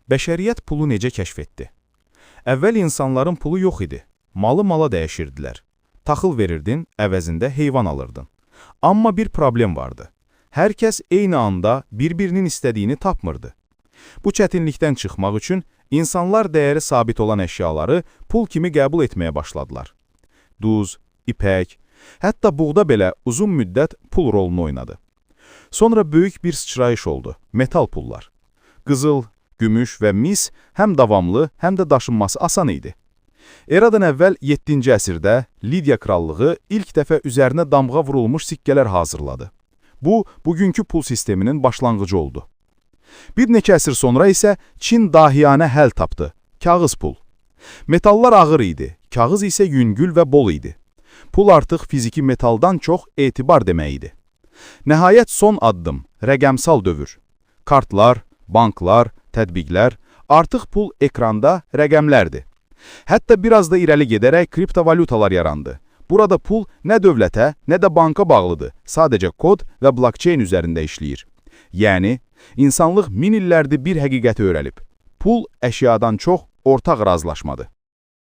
Bəşəriyyət pulu necə kəşf etdi? Əvvəl insanların pulu yox idi. Malı mala dəyişirdilər. Taxıl verirdin, əvəzində heyvan alırdın. Amma bir problem vardı. Hər kəs eyni anda bir-birinin istədiyini tapmırdı. Bu çətinlikdən çıxmaq üçün insanlar dəyəri sabit olan əşyaları pul kimi qəbul etməyə başladılar. Duz, ipək, hətta buğda belə uzun müddət pul rolunu oynadı. Sonra böyük bir sıçrayış oldu: metal pullar. Qızıl, gümüş və mis həm davamlı, həm də daşınması asan idi. Eradan əvvəl 7-ci əsrdə Lidiya krallığı ilk dəfə üzərinə damğa vurulmuş sikkələr hazırladı. Bu, bugünkü pul sisteminin başlanğıcı oldu. Bir neçə əsr sonra isə Çin dahiyanə həll tapdı: kağız pul. Metallar ağır idi, kağız isə yüngül və bol idi. Pul artıq fiziki metaldan çox etibar demək idi. Nəhayət son addım, rəqəmsal dövr. Kartlar, banklar, tətbiqlər, artıq pul ekranda rəqəmlərdir. Hətta biraz da irəli gedərək kriptovalyutalar yarandı. Burada pul nə dövlətə, nə də banka bağlıdır. Sadəcə kod və blockchain üzərində işləyir. Yəni, insanlıq min illərdir bir həqiqəti öyrənib. Pul əşyadan çox ortaq razılaşmadır.